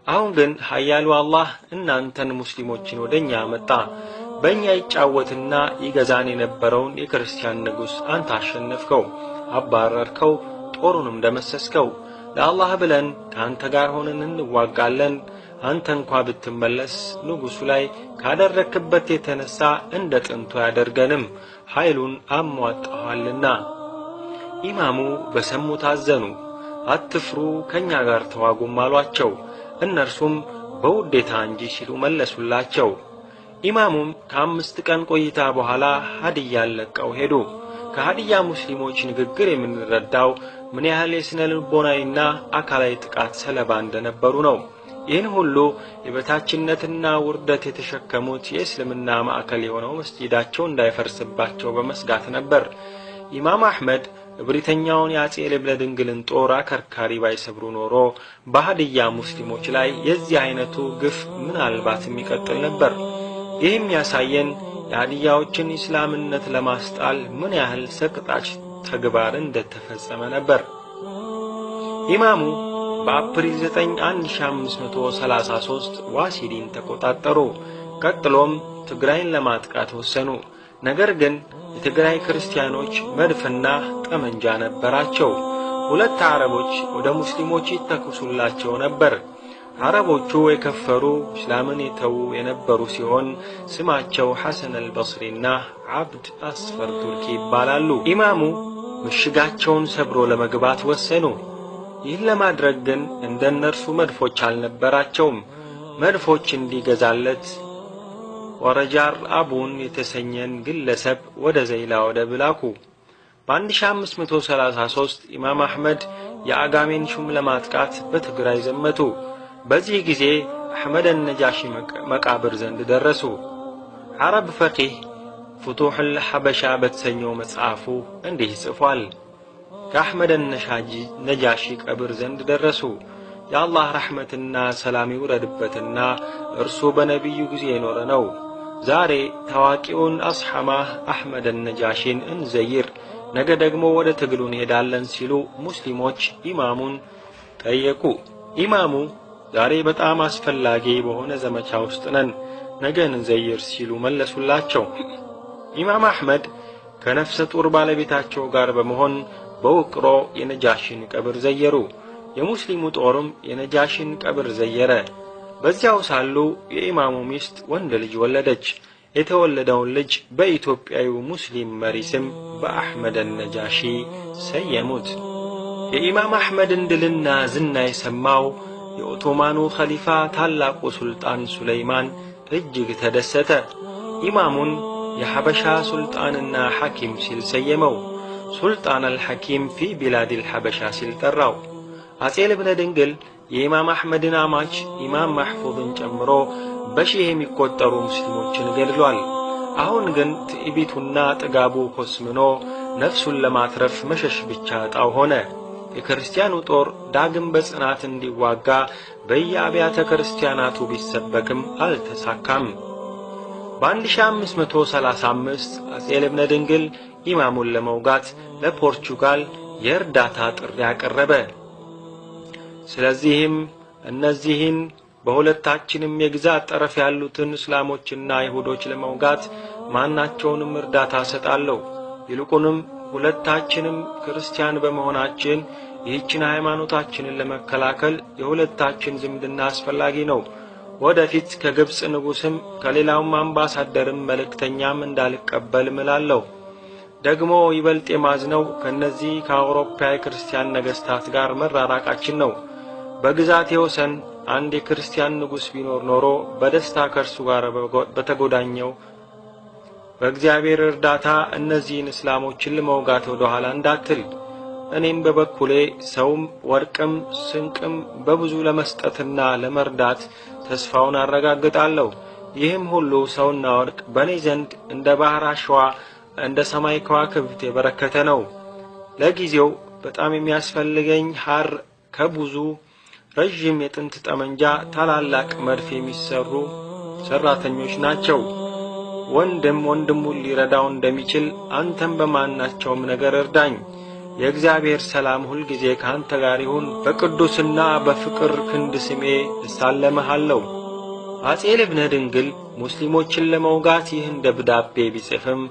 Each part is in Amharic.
አሁን ግን ኃያሉ አላህ እናንተን ሙስሊሞችን ወደኛ አመጣ። በእኛ ይጫወትና ይገዛን የነበረውን የክርስቲያን ንጉሥ አንተ አሸነፍከው፣ አባረርከው፣ ጦሩንም ደመሰስከው። ለአላህ ብለን ከአንተ ጋር ሆነን እንዋጋለን። አንተ እንኳ ብትመለስ ንጉሡ ላይ ካደረክበት የተነሳ እንደ ጥንቱ አያደርገንም፣ ኃይሉን አሟጠዋልና። ኢማሙ በሰሙት አዘኑ። አትፍሩ፣ ከኛ ጋር ተዋጉም አሏቸው። እነርሱም በውዴታ እንጂ ሲሉ መለሱላቸው። ኢማሙም ከ5 ቀን ቆይታ በኋላ ሀዲያን ለቀው ሄዱ። ከሀዲያ ሙስሊሞች ንግግር የምንረዳው ምን ያህል የስነ ልቦናዊና አካላዊ ጥቃት ሰለባ እንደነበሩ ነው። ይህን ሁሉ የበታችነትና ውርደት የተሸከሙት የእስልምና ማዕከል የሆነው መስጂዳቸው እንዳይፈርስባቸው በመስጋት ነበር። ኢማም አህመድ እብሪተኛውን የአጼ ልብነ ድንግልን ጦር አከርካሪ ባይሰብሩ ኖሮ በሀዲያ ሙስሊሞች ላይ የዚህ አይነቱ ግፍ ምናልባትም ይቀጥል ነበር። ይህም ያሳየን የሀዲያዎችን እስላምነት ለማስጣል ምን ያህል ሰቅጣጭ ተግባር እንደተፈጸመ ነበር። ኢማሙ በአፕሪል 9 1533 ዋሲሊን ተቆጣጠሩ። ቀጥሎም ትግራይን ለማጥቃት ወሰኑ። ነገር ግን የትግራይ ክርስቲያኖች መድፍና ጠመንጃ ነበራቸው። 2 አረቦች ወደ ሙስሊሞች ይተኩሱላቸው ነበር። አረቦቹ የከፈሩ እስላምን የተዉ የነበሩ ሲሆን ስማቸው ሐሰን አልበስሪና አብድ አስፈር ቱርኪ ይባላሉ። ኢማሙ ምሽጋቸውን ሰብሮ ለመግባት ወሰኑ። ይህን ለማድረግ ግን እንደነርሱ መድፎች አልነበራቸውም። መድፎች እንዲገዛለት ወረጃር አቡን የተሰኘን ግለሰብ ወደ ዘይላ ወደብ ላኩ። በ1533 ኢማም አህመድ የአጋሜን ሹም ለማጥቃት በትግራይ ዘመቱ። በዚህ ጊዜ አህመድ ነጃሺ መቃብር ዘንድ ደረሱ። አረብ ፈቂህ ፍቱሑል ሐበሻ በተሰኘው መጽሐፉ እንዲህ ጽፏል። ከአህመድ ነጃሺ ቀብር ዘንድ ደረሱ። የአላህ ረሕመትና ሰላም ይውረድበትና እርሱ በነቢዩ ጊዜ የኖረ ነው። ዛሬ ታዋቂውን አስሐማህ አህመድ ነጃሺን እንዘይር፣ ነገ ደግሞ ወደ ትግሉ እንሄዳለን ሲሉ ሙስሊሞች ኢማሙን ጠየቁ። ኢማሙ ዛሬ በጣም አስፈላጊ በሆነ ዘመቻ ውስጥ ነን፣ ነገ እንዘይር ሲሉ መለሱላቸው። ኢማም አህመድ ከነፍሰ ጡር ባለቤታቸው ጋር በመሆን በውቅሮ የነጃሺን ቀብር ዘየሩ። የሙስሊሙ ጦርም የነጃሺን ቀብር ዘየረ። በዚያው ሳሉ የኢማሙ ሚስት ወንድ ልጅ ወለደች። የተወለደውን ልጅ በኢትዮጵያዊው ሙስሊም መሪ ስም በአህመድ ነጃሺ ሰየሙት። የኢማም አህመድን ድልና ዝና የሰማው የኦቶማኑ ኸሊፋ ታላቁ ሱልጣን ሱለይማን እጅግ ተደሰተ። ኢማሙን የሐበሻ ሱልጣንና ሐኪም ሲል ሰየመው። ሱልጣን አልሐኪም ፊ ቢላዲል ሐበሻ ሲል ጠራው። አጼ ልብነ ድንግል የኢማም አህመድን አማች ኢማም ማህፉዝን ጨምሮ በሺህ የሚቆጠሩ ሙስሊሞችን ገድሏል። አሁን ግን ትዕቢቱና ጥጋቡ ኮስምኖ ነፍሱን ለማትረፍ መሸሽ ብቻ ዕጣው ሆነ። የክርስቲያኑ ጦር ዳግም በጽናት እንዲዋጋ በየአብያተ ክርስቲያናቱ ቢሰበክም አልተሳካም። በ1535 አጼ ልብነ ድንግል ኢማሙን ለመውጋት ለፖርቹጋል የእርዳታ ጥሪ አቀረበ። ስለዚህም እነዚህን በሁለታችንም የግዛት ጠረፍ ያሉትን እስላሞችና አይሁዶች ለመውጋት ማናቸውንም እርዳታ እሰጣለሁ። ይልቁንም ሁለታችንም ክርስቲያን በመሆናችን ይህችን ሃይማኖታችንን ለመከላከል የሁለታችን ዝምድና አስፈላጊ ነው። ወደፊት ከግብጽ ንጉስም ከሌላውም አምባሳደርም መልእክተኛም እንዳልቀበል እምላለሁ። ደግሞ ይበልጥ የማዝነው ከነዚህ ከአውሮፓ የክርስቲያን ነገስታት ጋር መራራቃችን ነው። በግዛቴ ወሰን አንድ የክርስቲያን ንጉስ ቢኖር ኖሮ በደስታ ከእርሱ ጋር በተጎዳኘው በእግዚአብሔር እርዳታ እነዚህን እስላሞችን ለመውጋት ወደ ኋላ እንዳትል። እኔም በበኩሌ ሰውም ወርቅም ስንቅም በብዙ ለመስጠትና ለመርዳት ተስፋውን አረጋግጣለሁ። ይህም ሁሉ ሰውና ወርቅ በእኔ ዘንድ እንደ ባህር አሸዋ እንደ ሰማይ ከዋክብት የበረከተ ነው። ለጊዜው በጣም የሚያስፈልገኝ ሐር ከብዙ ረዥም የጥንት ጠመንጃ ታላላቅ መድፍ የሚሰሩ ሰራተኞች ናቸው። ወንድም ወንድሙን ሊረዳው እንደሚችል አንተም በማናቸውም ነገር እርዳኝ። የእግዚአብሔር ሰላም ሁልጊዜ ካንተ ጋር ይሁን። በቅዱስና በፍቅር ክንድ ስሜ እሳለምሃለሁ። አጼ ልብነ ድንግል ሙስሊሞችን ለመውጋት ይህን ደብዳቤ ቢጽፍም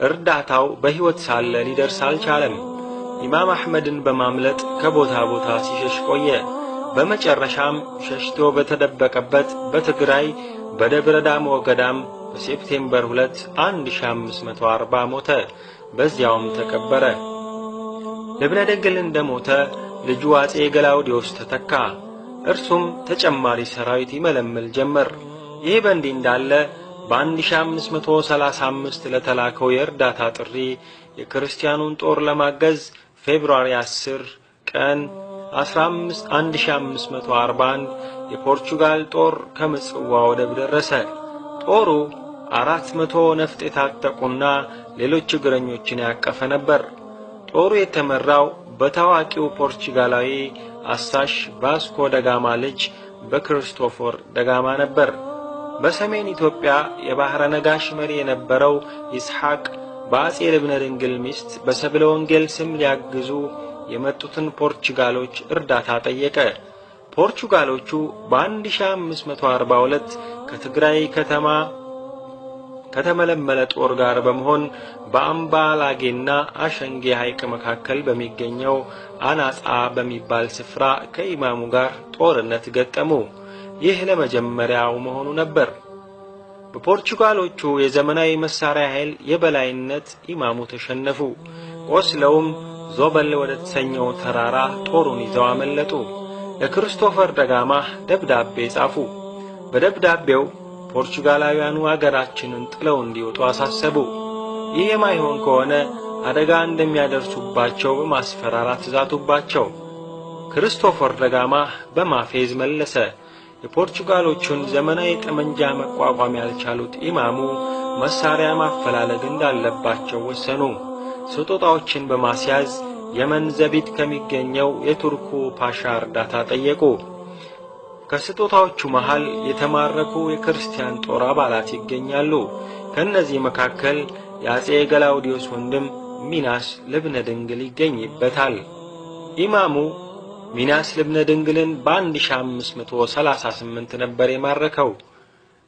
እርዳታው በሕይወት ሳለ ሊደርስ አልቻለም። ኢማም አሕመድን በማምለጥ ከቦታ ቦታ ሲሸሽ ቆየ። በመጨረሻም ሸሽቶ በተደበቀበት በትግራይ በደብረ ዳሞ ገዳም በ September 2 1540 ሞተ። በዚያውም ተቀበረ። ልብነ ድንግል እንደሞተ ልጁ አጼ ገላውዲዮስ ተተካ። እርሱም ተጨማሪ ሰራዊት ይመለምል ጀመር። ይህ በእንዲህ እንዳለ በ1535 ለተላከው የእርዳታ ጥሪ የክርስቲያኑን ጦር ለማገዝ February 10 ቀን 1541 የፖርቹጋል ጦር ከምጽዋ ወደብ ደረሰ። ጦሩ 400 ነፍጥ የታጠቁና ሌሎች እግረኞችን ያቀፈ ነበር። ጦሩ የተመራው በታዋቂው ፖርቹጋላዊ አሳሽ ቫስኮ ደጋማ ልጅ በክሪስቶፈር ደጋማ ነበር። በሰሜን ኢትዮጵያ የባህረ ነጋሽ መሪ የነበረው ይስሐቅ በአጼ ልብነ ድንግል ሚስት በሰብለ ወንጌል ስም ሊያግዙ የመጡትን ፖርቹጋሎች እርዳታ ጠየቀ። ፖርቹጋሎቹ በ1542 ከትግራይ ከተማ ከተመለመለ ጦር ጋር በመሆን በአምባላጌና አሸንጌ ሐይቅ መካከል በሚገኘው አናጻ በሚባል ስፍራ ከኢማሙ ጋር ጦርነት ገጠሙ። ይህ ለመጀመሪያው መሆኑ ነበር። በፖርቹጋሎቹ የዘመናዊ መሳሪያ ኃይል የበላይነት ኢማሙ ተሸነፉ። ቆስለውም ዞበል ወደ ተሰኘው ተራራ ጦሩን ይዘው አመለጡ። ለክሪስቶፈር ደጋማ ደብዳቤ ጻፉ። በደብዳቤው ፖርቹጋላውያኑ አገራችንን ጥለው እንዲወጡ አሳሰቡ። ይህ የማይሆን ከሆነ አደጋ እንደሚያደርሱባቸው በማስፈራራት ዛቱባቸው። ክርስቶፈር ደጋማ በማፌዝ መለሰ። የፖርቹጋሎቹን ዘመናዊ ጠመንጃ መቋቋም ያልቻሉት ኢማሙ መሳሪያ ማፈላለግ እንዳለባቸው ወሰኑ። ስጦታዎችን በማስያዝ የመን ዘቢድ ከሚገኘው የቱርኩ ፓሻ እርዳታ ጠየቁ። ከስጦታዎቹ መሃል የተማረኩ የክርስቲያን ጦር አባላት ይገኛሉ። ከእነዚህ መካከል የአጼ ገላውዲዮስ ወንድም ሚናስ ልብነ ድንግል ይገኝበታል። ኢማሙ ሚናስ ልብነ ድንግልን በ1538 ነበር የማረከው።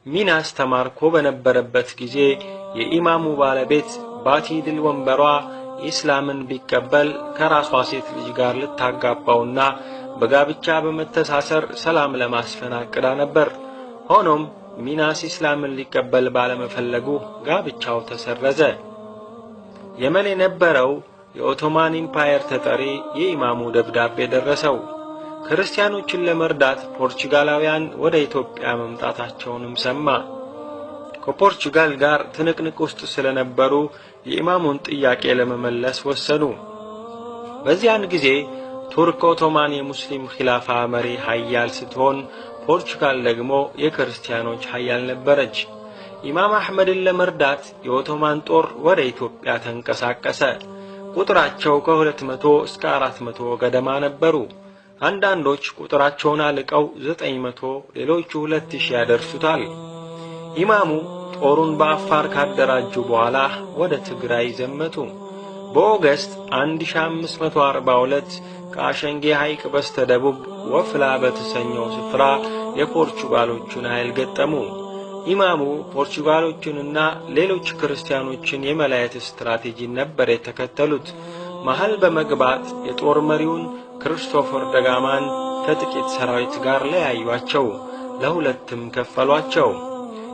ሚናስ ተማርኮ በነበረበት ጊዜ የኢማሙ ባለቤት ባቲ ድል ወንበሯ ኢስላምን ቢቀበል ከራሷ ሴት ልጅ ጋር ልታጋባውና በጋብቻ በመተሳሰር ሰላም ለማስፈን አቅዳ ነበር። ሆኖም ሚናስ ኢስላምን ሊቀበል ባለመፈለጉ ጋብቻው ተሰረዘ። የመን የነበረው የኦቶማን Empire ተጠሪ የኢማሙ ደብዳቤ ደረሰው። ክርስቲያኖችን ለመርዳት ፖርቹጋላውያን ወደ ኢትዮጵያ መምጣታቸውንም ሰማ። ከፖርቹጋል ጋር ትንቅንቅ ውስጥ ስለነበሩ የኢማሙን ጥያቄ ለመመለስ ወሰኑ። በዚያን ጊዜ ቱርክ ኦቶማን የሙስሊም ኺላፋ መሪ ሀያል ስትሆን፣ ፖርቹጋል ደግሞ የክርስቲያኖች ሀያል ነበረች። ኢማም አሕመድን ለመርዳት የኦቶማን ጦር ወደ ኢትዮጵያ ተንቀሳቀሰ። ቁጥራቸው ከ200 እስከ 400 ገደማ ነበሩ። አንዳንዶች ቁጥራቸውን አልቀው 900፣ ሌሎቹ 2000 ያደርሱታል። ኢማሙ ጦሩን በአፋር ካደራጁ በኋላ ወደ ትግራይ ዘመቱ። በ August 1542 ከአሸንጌ ሐይቅ በስተደቡብ ወፍላ በተሰኘው ስፍራ የፖርቹጋሎቹን ኃይል ገጠሙ። ኢማሙ ፖርቹጋሎቹንና ሌሎች ክርስቲያኖችን የመለየት ስትራቴጂ ነበር የተከተሉት። መሃል በመግባት የጦር መሪውን ክርስቶፈር ደጋማን ከጥቂት ሰራዊት ጋር ለያዩአቸው፣ ለሁለትም ከፈሏቸው።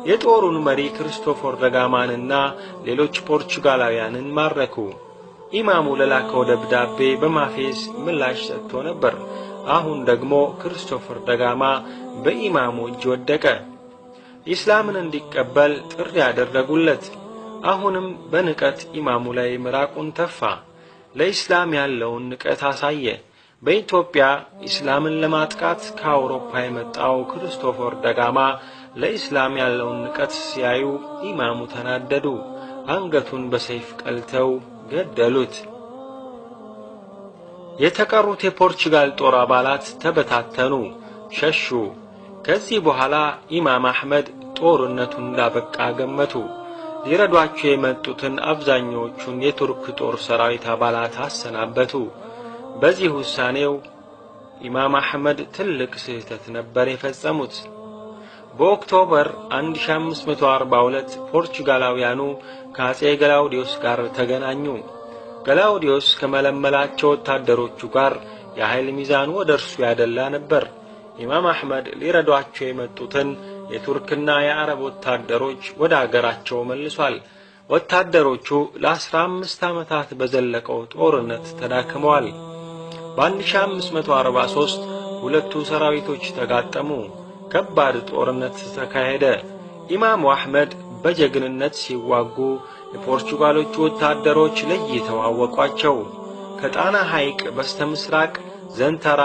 የጦሩን መሪ ክርስቶፈር ደጋማንና ሌሎች ፖርቹጋላውያንን ማረኩ። ኢማሙ ለላከው ደብዳቤ በማፌዝ ምላሽ ሰጥቶ ነበር። አሁን ደግሞ ክርስቶፈር ደጋማ በኢማሙ እጅ ወደቀ። ኢስላምን እንዲቀበል ጥሪ ያደረጉለት። አሁንም በንቀት ኢማሙ ላይ ምራቁን ተፋ። ለኢስላም ያለውን ንቀት አሳየ። በኢትዮጵያ ኢስላምን ለማጥቃት ከአውሮፓ የመጣው ክርስቶፈር ደጋማ ለኢስላም ያለውን ንቀት ሲያዩ ኢማሙ ተናደዱ። አንገቱን በሰይፍ ቀልተው ገደሉት። የተቀሩት የፖርቹጋል ጦር አባላት ተበታተኑ፣ ሸሹ። ከዚህ በኋላ ኢማም አሕመድ ጦርነቱን እንዳበቃ ገመቱ። ሊረዷቸው የመጡትን አብዛኛዎቹን የቱርክ ጦር ሰራዊት አባላት አሰናበቱ። በዚህ ውሳኔው ኢማም አህመድ ትልቅ ስህተት ነበር የፈጸሙት። በ October 1542 ፖርቹጋላውያኑ ከአጼ ገላውዲዮስ ጋር ተገናኙ። ገላውዲዮስ ከመለመላቸው ወታደሮቹ ጋር የኃይል ሚዛኑ ወደ እርሱ ያደላ ነበር። ኢማም አህመድ ሊረዷቸው የመጡትን የቱርክና የአረብ ወታደሮች ወደ አገራቸው መልሷል። ወታደሮቹ ለ15 ዓመታት በዘለቀው ጦርነት ተዳክመዋል። በ1543 ሁለቱ ሰራዊቶች ተጋጠሙ። ከባድ ጦርነት ተካሄደ። ኢማሙ አህመድ በጀግንነት ሲዋጉ የፖርቹጋሎቹ ወታደሮች ለይተው አወቋቸው። ከጣና ሐይቅ በስተምስራቅ ዘንተራ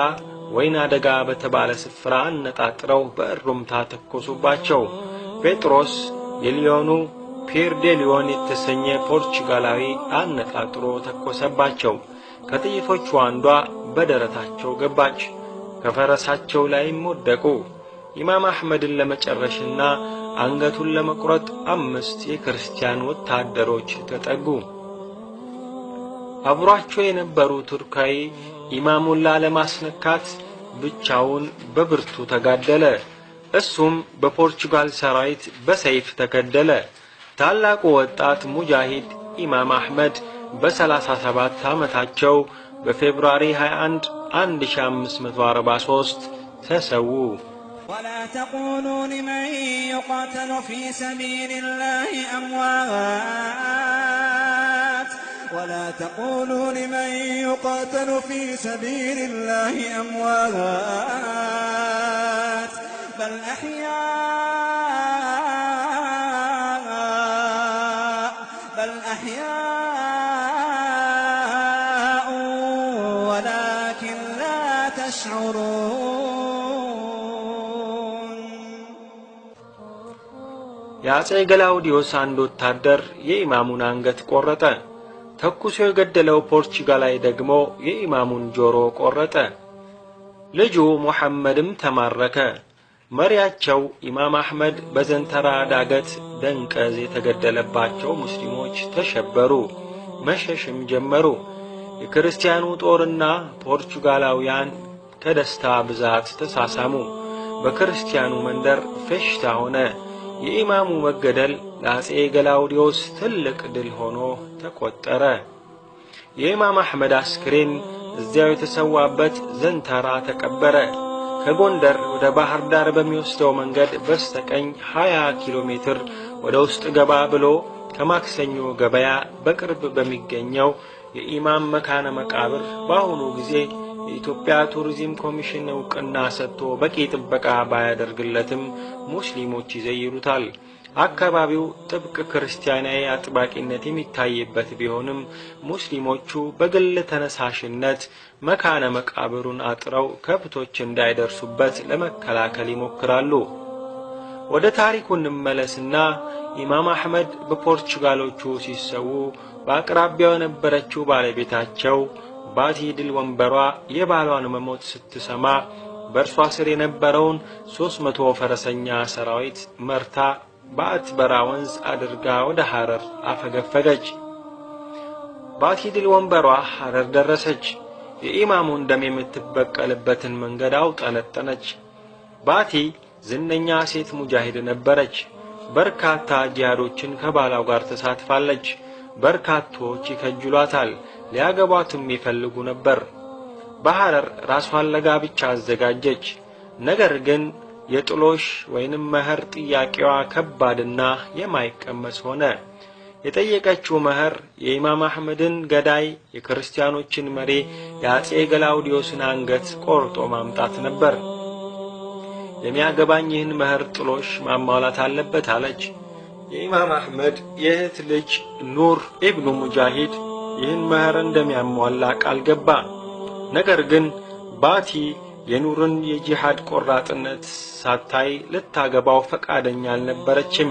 ወይና ደጋ በተባለ ስፍራ አነጣጥረው በእሩምታ ተኮሱባቸው። ጴጥሮስ የሊዮኑ ፒር ዴ ሊዮን የተሰኘ ፖርቹጋላዊ አነጣጥሮ ተኮሰባቸው። ከጥይቶቹ አንዷ በደረታቸው ገባች፣ ከፈረሳቸው ላይም ወደቁ። ኢማም አህመድን ለመጨረሽና አንገቱን ለመቁረጥ 5 የክርስቲያን ወታደሮች ተጠጉ። አብሯቸው የነበሩ ቱርካዊ ኢማሙን ላለማስነካት ብቻውን በብርቱ ተጋደለ። እሱም በፖርቹጋል ሰራዊት በሰይፍ ተገደለ። ታላቁ ወጣት ሙጃሂድ ኢማም አህመድ በ37 ዓመታቸው በ February 21 1543 ተሰዉ። ولا تقولوا لمن يقتل في سبيل الله أموات ولا تقولوا لمن يقاتل في سبيل الله أموات بل أحياء ولكن لا تشعرون። የአጼ ገላውዲዮስ አንድ ወታደር የኢማሙን አንገት ቆረጠ። ተኩሶ የገደለው ፖርቹጋላዊ ደግሞ የኢማሙን ጆሮ ቆረጠ። ልጁ ሙሐመድም ተማረከ። መሪያቸው ኢማም አህመድ በዘንተራ ዳገት ደንቀዝ የተገደለባቸው ሙስሊሞች ተሸበሩ፣ መሸሽም ጀመሩ። የክርስቲያኑ ጦርና ፖርቹጋላውያን ከደስታ ብዛት ተሳሳሙ። በክርስቲያኑ መንደር ፌሽታ ሆነ። የኢማሙ መገደል ለአጼ ገላውዲዮስ ትልቅ ድል ሆኖ ተቆጠረ። የኢማም አህመድ አስክሬን እዚያው የተሰዋበት ዘንተራ ተቀበረ። ከጎንደር ወደ ባህር ዳር በሚወስደው መንገድ በስተቀኝ 20 ኪሎ ሜትር ወደ ውስጥ ገባ ብሎ ከማክሰኞ ገበያ በቅርብ በሚገኘው የኢማም መካነ መቃብር በአሁኑ ጊዜ የኢትዮጵያ ቱሪዝም ኮሚሽን እውቅና ሰጥቶ በቂ ጥበቃ ባያደርግለትም ሙስሊሞች ይዘይሩታል። አካባቢው ጥብቅ ክርስቲያናዊ አጥባቂነት የሚታይበት ቢሆንም ሙስሊሞቹ በግል ተነሳሽነት መካነ መቃብሩን አጥረው ከብቶች እንዳይደርሱበት ለመከላከል ይሞክራሉ። ወደ ታሪኩ እንመለስና ኢማም አህመድ በፖርቹጋሎቹ ሲሰዉ በአቅራቢያው የነበረችው ባለቤታቸው ባቲ ድል ወንበሯ የባሏን መሞት ስትሰማ በእርሷ ስር የነበረውን 300 ፈረሰኛ ሰራዊት መርታ በአትበራ ወንዝ አድርጋ ወደ ሐረር አፈገፈገች። ባቲ ድል ወንበሯ ሐረር ደረሰች። የኢማሙን ደም የምትበቀልበትን መንገድ አውጠነጠነች። ባቲ ዝነኛ ሴት ሙጃሂድ ነበረች። በርካታ ጂሃዶችን ከባሏ ጋር ተሳትፋለች። በርካቶች ይከጅሏታል፣ ሊያገቧትም ይፈልጉ ነበር። በሐረር ራሷን ለጋብቻ አዘጋጀች። ነገር ግን የጥሎሽ ወይንም መህር ጥያቄዋ ከባድና የማይቀመስ ሆነ። የጠየቀችው መህር የኢማም አህመድን ገዳይ የክርስቲያኖችን መሪ የአጼ ገላውዲዮስን አንገት ቆርጦ ማምጣት ነበር። የሚያገባኝ ይህን መህር ጥሎሽ ማሟላት አለበት አለች። የኢማም አህመድ የእህት ልጅ ኑር ኢብኑ ሙጃሂድ ይህን መህር እንደሚያሟላ ቃል ገባ። ነገር ግን ባቲ የኑርን የጂሃድ ቆራጥነት ሳታይ ልታገባው ፈቃደኛ አልነበረችም።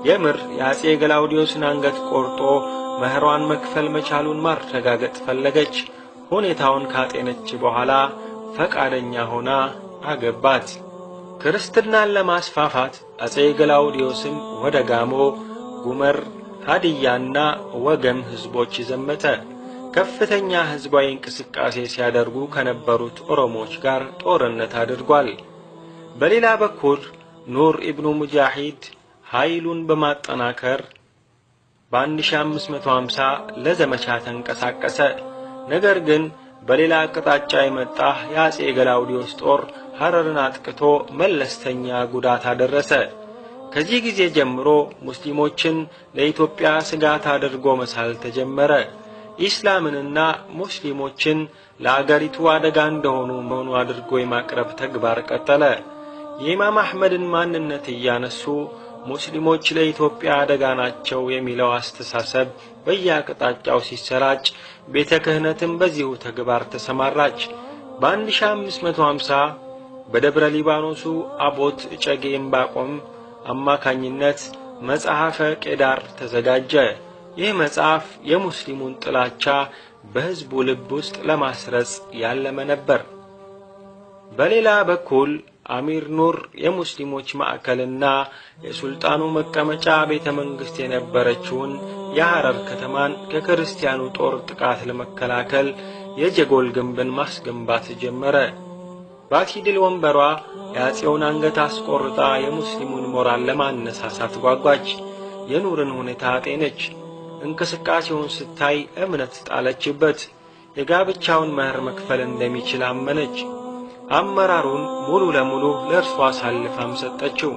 የምር የአጼ ገላውዲዮስን አንገት ቆርጦ መህሯን መክፈል መቻሉን ማረጋገጥ ፈለገች። ሁኔታውን ካጤነች በኋላ ፈቃደኛ ሆና አገባት። ክርስትናን ለማስፋፋት አጼ ገላውዲዮስም ወደ ጋሞ፣ ጉመር፣ ሀዲያና ወገም ህዝቦች ዘመተ። ከፍተኛ ህዝባዊ እንቅስቃሴ ሲያደርጉ ከነበሩት ኦሮሞዎች ጋር ጦርነት አድርጓል። በሌላ በኩል ኑር ኢብኑ ሙጃሂድ ኃይሉን በማጠናከር በ1550 ለዘመቻ ተንቀሳቀሰ። ነገር ግን በሌላ አቅጣጫ የመጣ የአጼ ገላውዲዮስ ጦር ሐረርን አጥቅቶ መለስተኛ ጉዳት አደረሰ። ከዚህ ጊዜ ጀምሮ ሙስሊሞችን ለኢትዮጵያ ስጋት አድርጎ መሳል ተጀመረ። ኢስላምንና ሙስሊሞችን ለአገሪቱ አደጋ እንደሆኑ መሆኑ አድርጎ የማቅረብ ተግባር ቀጠለ። የኢማም አሕመድን ማንነት እያነሱ ሙስሊሞች ለኢትዮጵያ አደጋ ናቸው የሚለው አስተሳሰብ በየአቅጣጫው ሲሰራጭ፣ ቤተ ክህነትም በዚሁ ተግባር ተሰማራች። በ1550 በደብረ ሊባኖሱ አቦት እጨጌ ዕምባቆም አማካኝነት መጽሐፈ ቄዳር ተዘጋጀ። ይህ መጽሐፍ የሙስሊሙን ጥላቻ በሕዝቡ ልብ ውስጥ ለማስረጽ ያለመ ነበር። በሌላ በኩል አሚር ኑር የሙስሊሞች ማዕከልና የሱልጣኑ መቀመጫ ቤተ መንግስት የነበረችውን የሐረር ከተማን ከክርስቲያኑ ጦር ጥቃት ለመከላከል የጀጎል ግንብን ማስገንባት ጀመረ። ባቲ ድል ወንበሯ የአፄውን አንገት አስቆርጣ የሙስሊሙን ሞራል ለማነሳሳት ጓጓች። የኑርን ሁኔታ አጤነች። እንቅስቃሴውን ስታይ እምነት ጣለችበት። የጋብቻውን መህር መክፈል እንደሚችል አመነች። አመራሩን ሙሉ ለሙሉ ለእርሷ አሳልፋም ሰጠችው።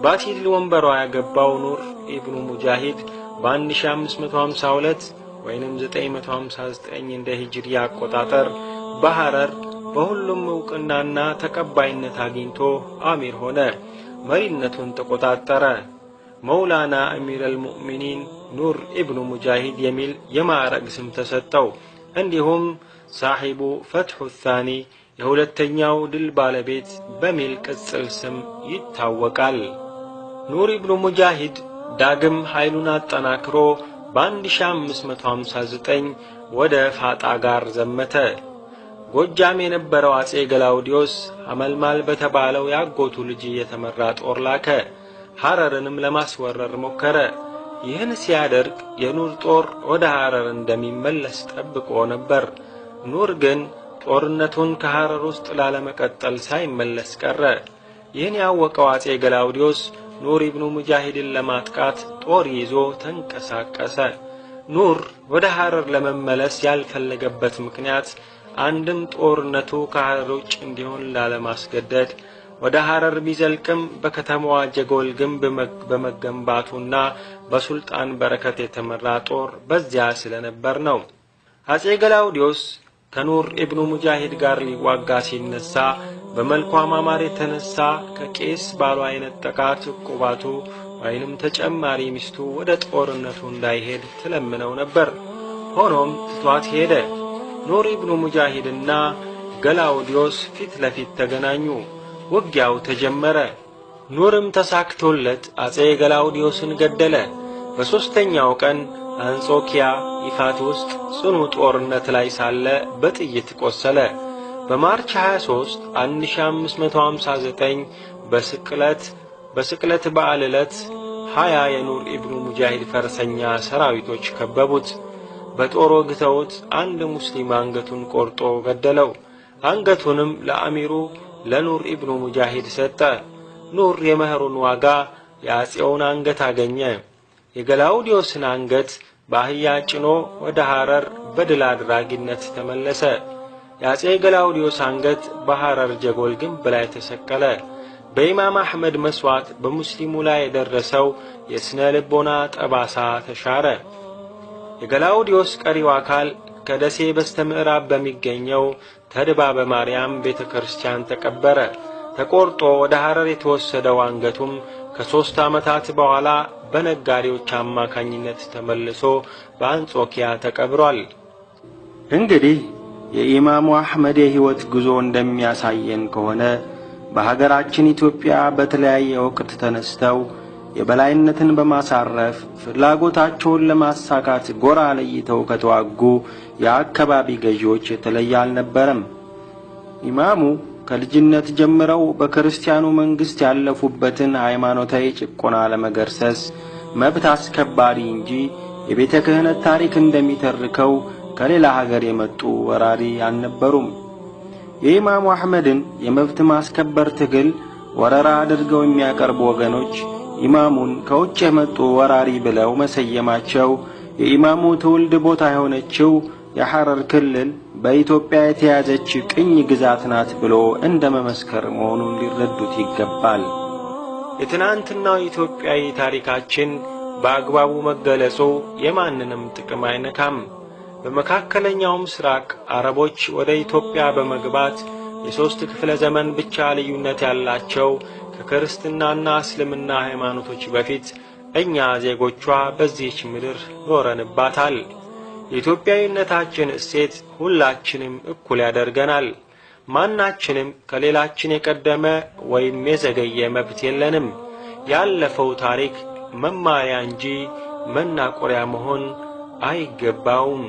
ባቲ ድል ወንበሯ ያገባው ኑር ኢብኑ ሙጃሂድ በ1552 ወይንም 959 እንደ ሂጅሪ አቆጣጠር በሐረር በሁሉም ዕውቅናና ተቀባይነት አግኝቶ አሚር ሆነ። መሪነቱን ተቆጣጠረ። መውላና አሚር አልሙእሚኒን ኑር ኢብኑ ሙጃሂድ የሚል የማዕረግ ስም ተሰጠው። እንዲሁም ሳሒቡ ፈትሑ ታኒ፣ የሁለተኛው ድል ባለቤት በሚል ቅጽል ስም ይታወቃል። ኑር ኢብኑ ሙጃሂድ ዳግም ኃይሉን አጠናክሮ በ1559 ወደ ፋጣጋር ዘመተ። ጎጃም የነበረው አጼ ገላውዲዮስ ሐመልማል በተባለው የአጎቱ ልጅ የተመራ ጦር ላከ። ሐረርንም ለማስወረር ሞከረ። ይህን ሲያደርግ የኑር ጦር ወደ ሐረር እንደሚመለስ ጠብቆ ነበር። ኑር ግን ጦርነቱን ከሐረር ውስጥ ላለመቀጠል ሳይመለስ ቀረ። ይህን ያወቀው አጼ ገላውዲዮስ ኑር ኢብኑ ሙጃሂድን ለማጥቃት ጦር ይዞ ተንቀሳቀሰ። ኑር ወደ ሐረር ለመመለስ ያልፈለገበት ምክንያት አንድም ጦርነቱ ከሐረር ውጭ እንዲሆን ላለማስገደድ፣ ወደ ሐረር ቢዘልቅም በከተማዋ ጀጎል ግንብ በመገንባቱና በሱልጣን በረከት የተመራ ጦር በዚያ ስለነበር ነው። አጼ ገላውዲዮስ ከኑር ኢብኑ ሙጃሂድ ጋር ሊዋጋ ሲነሳ በመልኳ ማማር የተነሳ ከቄስ ባሏ የነጠቃት ዕቁባቱ ወይንም ተጨማሪ ሚስቱ ወደ ጦርነቱ እንዳይሄድ ትለምነው ነበር። ሆኖም ትቷት ሄደ። ኑር ኢብኑ ሙጃሂድና ገላውዲዮስ ፊት ለፊት ተገናኙ። ውጊያው ተጀመረ። ኑርም ተሳክቶለት አጼ ገላውዲዮስን ገደለ። በሦስተኛው ቀን አንጾኪያ ይፋት ውስጥ ጽኑ ጦርነት ላይ ሳለ በጥይት ቆሰለ። በ March 23 1559 በስቅለት በዓል ዕለት 20 የኑር ኢብኑ ሙጃሂድ ፈረሰኛ ሰራዊቶች ከበቡት። በጦር ወግተውት አንድ ሙስሊም አንገቱን ቆርጦ ገደለው። አንገቱንም ለአሚሩ ለኑር ኢብኑ ሙጃሂድ ሰጠ። ኑር የመህሩን ዋጋ የአፄውን አንገት አገኘ። የገላውዲዮስን አንገት በአህያ ጭኖ ወደ ሐረር በድል አድራጊነት ተመለሰ። የአፄ ገላውዲዮስ አንገት በሐረር ጀጎል ግንብ ላይ ተሰቀለ። በኢማም አሕመድ መስዋዕት በሙስሊሙ ላይ የደረሰው የስነ ልቦና ጠባሳ ተሻረ። የገላውዲዮስ ቀሪው አካል ከደሴ በስተምዕራብ በሚገኘው ተድባበ ማርያም ቤተ ክርስቲያን ተቀበረ። ተቆርጦ ወደ ሐረር የተወሰደው አንገቱም ከ3 ዓመታት በኋላ በነጋዴዎች አማካኝነት ተመልሶ በአንጾኪያ ተቀብሯል። እንግዲህ የኢማሙ አሕመድ የሕይወት ጉዞ እንደሚያሳየን ከሆነ በሀገራችን ኢትዮጵያ በተለያየ ወቅት ተነስተው የበላይነትን በማሳረፍ ፍላጎታቸውን ለማሳካት ጎራ ለይተው ከተዋጉ የአካባቢ ገዢዎች የተለየ አልነበረም። ኢማሙ ከልጅነት ጀምረው በክርስቲያኑ መንግስት ያለፉበትን ሃይማኖታዊ ጭቆና ለመገርሰስ መብት አስከባሪ እንጂ የቤተ ክህነት ታሪክ እንደሚተርከው ከሌላ ሀገር የመጡ ወራሪ አልነበሩም። የኢማሙ አሕመድን የመብት ማስከበር ትግል ወረራ አድርገው የሚያቀርቡ ወገኖች ኢማሙን ከውጭ የመጡ ወራሪ ብለው መሰየማቸው የኢማሙ ትውልድ ቦታ የሆነችው የሐረር ክልል በኢትዮጵያ የተያዘች ቅኝ ግዛት ናት ብሎ እንደ መመስከር መሆኑን ሊረዱት ይገባል። የትናንትናው ኢትዮጵያዊ ታሪካችን በአግባቡ መገለጹ የማንንም ጥቅም አይነካም። በመካከለኛው ምስራቅ አረቦች ወደ ኢትዮጵያ በመግባት የ3 ክፍለ ዘመን ብቻ ልዩነት ያላቸው ከክርስትናና እስልምና ሃይማኖቶች በፊት እኛ ዜጎቿ በዚህች ምድር ኖረንባታል። የኢትዮጵያዊነታችን እሴት ሁላችንም እኩል ያደርገናል። ማናችንም ከሌላችን የቀደመ ወይም የዘገየ መብት የለንም። ያለፈው ታሪክ መማሪያ እንጂ መናቆሪያ መሆን አይገባውም።